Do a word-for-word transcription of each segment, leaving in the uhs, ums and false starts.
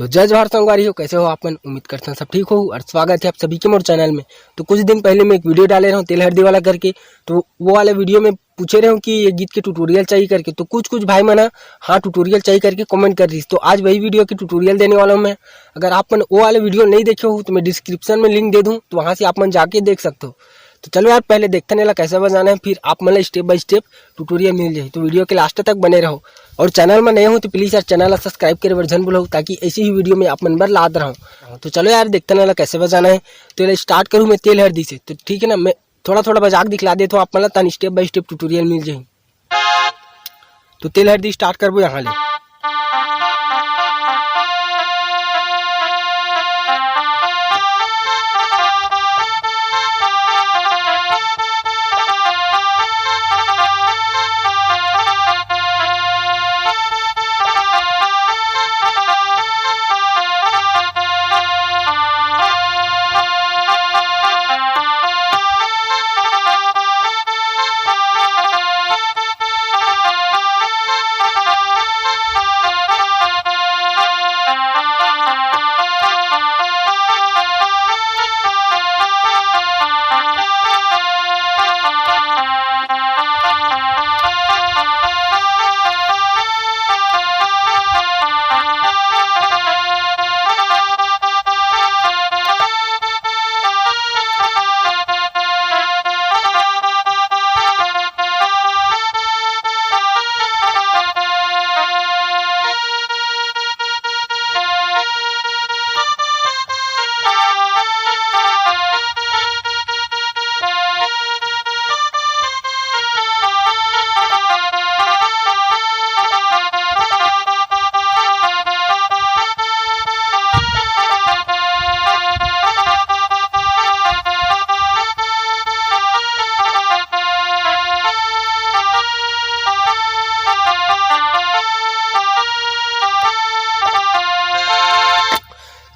जय जोहार संगवारी हो, कैसे हो आप मन? उम्मीद करथन सब ठीक हो और स्वागत है आप सभी के मोर चैनल में। तो कुछ दिन पहले मैं एक वीडियो डाले रहूँ तेल हरदी वाला करके, तो वो वाला वीडियो में पूछे रहे हो कि ये गीत के ट्यूटोरियल चाहिए करके, तो कुछ कुछ भाई मन ह हाँ ट्यूटोरियल चाहिए करके कमेंट कर रही। तो आज वही वीडियो की ट्यूटोरियल देने वाला हूँ मैं। अगर आप मन वो वाला वीडियो नहीं देखे हो तो मैं डिस्क्रिप्शन में लिंक दे दूँ, तो वहाँ से आप मन जाके देख सकते हो। तो चलो यार, पहले देखते हैं एला कैसे बजाना है, फिर आप मन ला स्टेप बाय स्टेप ट्यूटोरियल मिल जाए। तो वीडियो के लास्ट तक बने रहो और चैनल में नए हो तो प्लीज यार चैनल ला सब्सक्राइब करे बर झन भूलो, ताकि ऐसी ही वीडियो में आप मन बर लात रहूँ। तो चलो यार, देखते हैं एला कैसे बजाना है। तो एला स्टार्ट करूँ मैं तेल हरदी से, तो ठीक है ना, मैं थोड़ा थोड़ा बजा के दिखला देता हूँ आप मन ला, ताकि स्टेप बाय स्टेप ट्यूटोरियल मिल जाए। तो तेल हरदी स्टार्ट करबो यहाँ ले।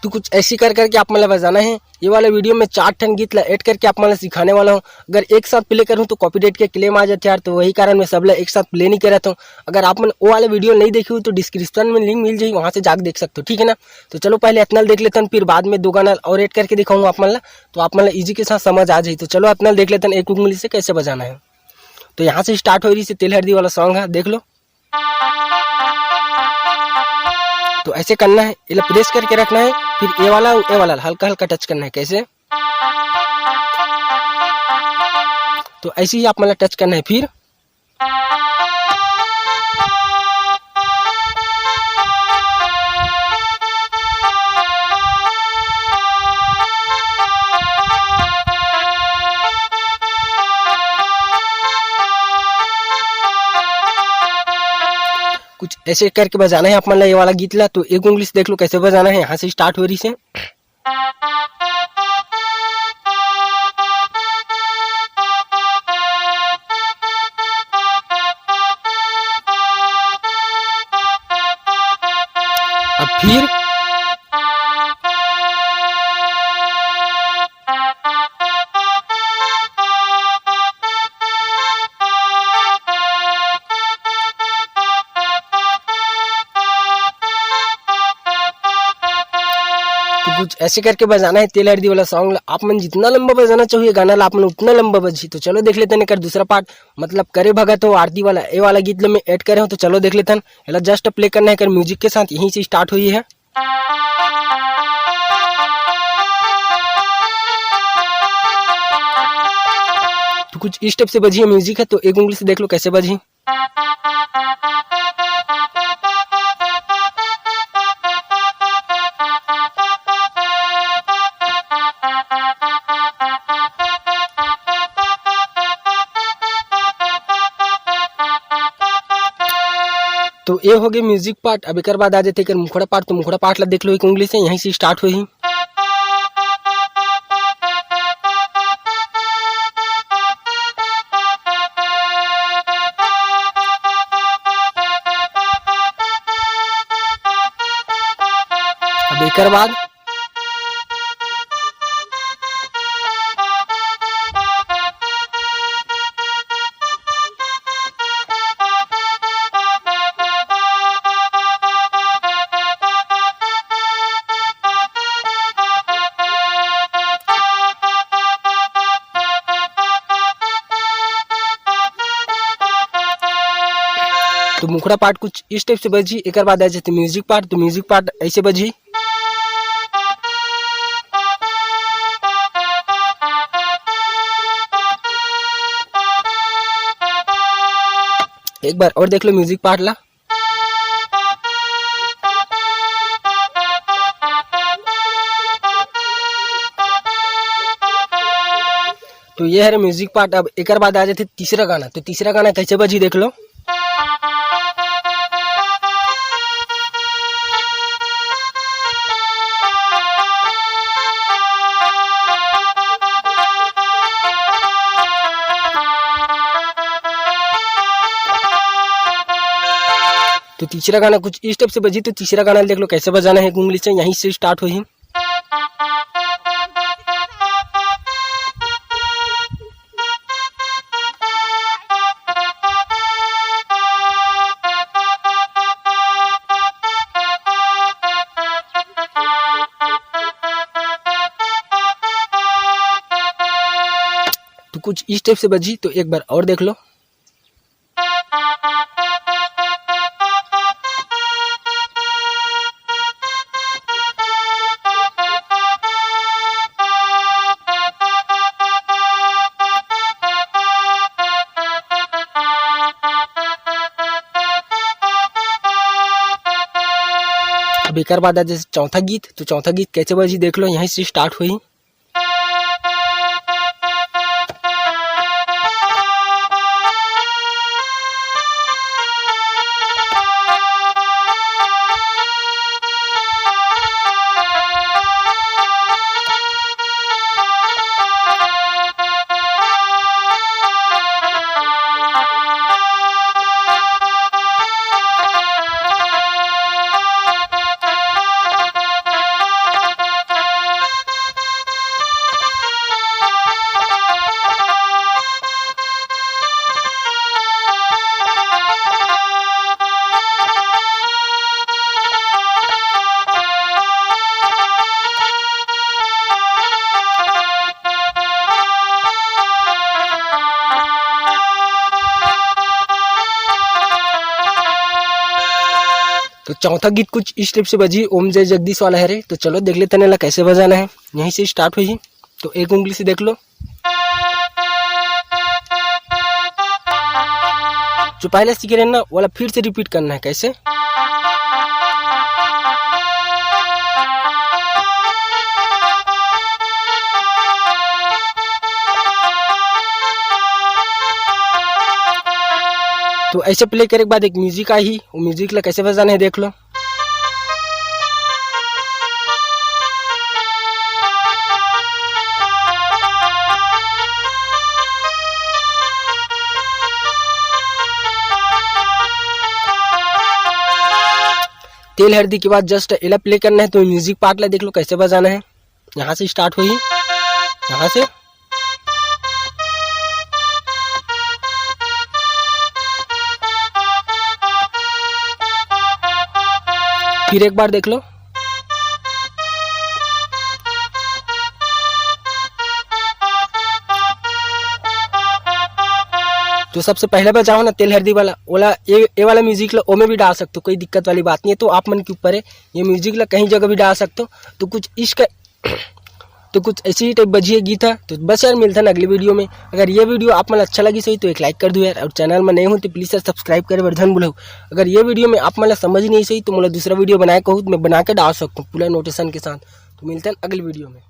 तो कुछ ऐसी कर करके आप मन ला बजाना है। ये वाला वीडियो में चार ठन गीत ला ऐड करके आप मन ला सिखाने वाला हूँ। अगर एक साथ प्ले करूँ तो कॉपीराइट के क्लेम आ जाते यार, तो वही कारण मैं सब ला एक साथ प्ले नहीं करत हूँ। अगर आप मन वो वाला वीडियो नहीं देखे हो तो डिस्क्रिप्शन में लिंक मिल जाही, वहाँ से जाके देख सकते हो, ठीक है ना। तो चलो पहले अतना ल देख लेथन, फिर बाद में दो गाना और ऐड करके दिखाऊंगा आप मन ला, तो आप मन ला ईजी के साथ समझ आ जाही। तो चलो अतना ल देख लेथन एक उंगली से कैसे बजाना है। तो यहाँ से स्टार्ट हो रही से तेल हरदी वाला सॉन्ग है, देख लो। तो ऐसे करना है, एला प्रेस करके रखना है, फिर ये वाला, ये वाला हल्का हल्का टच करना है। कैसे? तो ऐसे ही आप मन ला टच करना है। फिर कुछ ऐसे करके बजाना है आप मन ला ये वाला गीत ला। तो एक उंगली से देख लो कैसे बजाना है, यहाँ से स्टार्ट हो रही से। अब फिर तो कुछ ऐसे करके बजाना है तेल हरदी वाला सॉन्ग ला। आप मन जितना लंबा बजाना चाहिए गाना ला, आप मन उतना लंबा बजी। तो चलो देख लेते हैं एकर दूसरा पार्ट, मतलब करे भगत हो आरती वाला, ये वाला गीत ला मैं ऐड करे हूँ। तो चलो देख लेते हैं, एला जस्ट प्ले करना है एकर म्यूजिक के साथ, यहीं से स्टार्ट हुई है। तो कुछ इस टाइप से बजी है, म्यूजिक है, तो एक उंगली से देख लो कैसे बजी। तो ये हो गए म्यूजिक पार्ट। अब एकर बाद आ जाते एकर मुखड़ा पार्ट। तो मुखड़ा पार्ट ला देख लो एक उंगली से, यहीं से स्टार्ट हुई। अब एकर बाद मुखड़ा पार्ट कुछ इस टाइप से बजही, एकर बाद आ जाथे म्यूजिक पार्ट। तो म्यूजिक पार्ट ऐसे बजही। एक बार और देख लो म्यूजिक पार्ट ला। तो ये हरे म्यूजिक पार्ट। अब एकर बाद आ जाथे तीसरा गाना। तो तीसरा गाना कैसे बजही देख लो। तो तीसरा गाना कुछ इस टाइप से बजही। तो तीसरा गाना देख लो कैसे बजाना है एक उंगली से, यहीं से स्टार्ट होही। तो कुछ इस टाइप से बजही, तो एक बार और देख लो। अब एकर बाद आ जैसे चौथा गीत, तो चौथा गीत कैसे बजही देख लो, यहीं से स्टार्ट होही। तो चौथा गीत कुछ इस टाइप से बजही, ओम जय जगदीश वाला हरे। तो चलो देख लेते हैं एला कैसे बजाना है। यहीं से स्टार्ट होही, तो एक उंगली से देख लो। जो पहले सीखे रहे ना, वाला फिर से रिपीट करना है। कैसे? तो ऐसे प्ले करे के बाद एक म्यूजिक आही, वो म्यूजिक ला कैसे बजाना है देख लो। तेल हरदी के बाद जस्ट एला प्ले करना है, तो म्यूजिक पार्ट ला देख लो कैसे बजाना है। यहाँ से स्टार्ट होही, यहाँ से। फिर एक बार देख लो। तो सबसे पहले बजाओ ना तेल हरदी वाला, ओला ए, ए वाला म्यूजिक ला ओमे भी डाल सकते हो, कोई दिक्कत वाली बात नहीं है। तो आप मन के ऊपर है, ये म्यूजिक ला कहीं जगह भी डाल सकते हो। तो कुछ इश्क तो कुछ ऐसी ही टाइप बजिए गीत है। तो बस यार, मिलते हैं अगली वीडियो में। अगर ये वीडियो आप मन अच्छा लगी सही तो एक लाइक कर दो यार, और चैनल में नए हो तो प्लीज यार सब्सक्राइब करे बर झन भूलो। अगर ये वीडियो में आप मन ला समझ नहीं सही तो मोला दूसरा वीडियो बनाए कहू, मैं बना के डाल सकता हूँ पूरा नोटेशन के साथ। तो मिलते हैं अगली वीडियो में।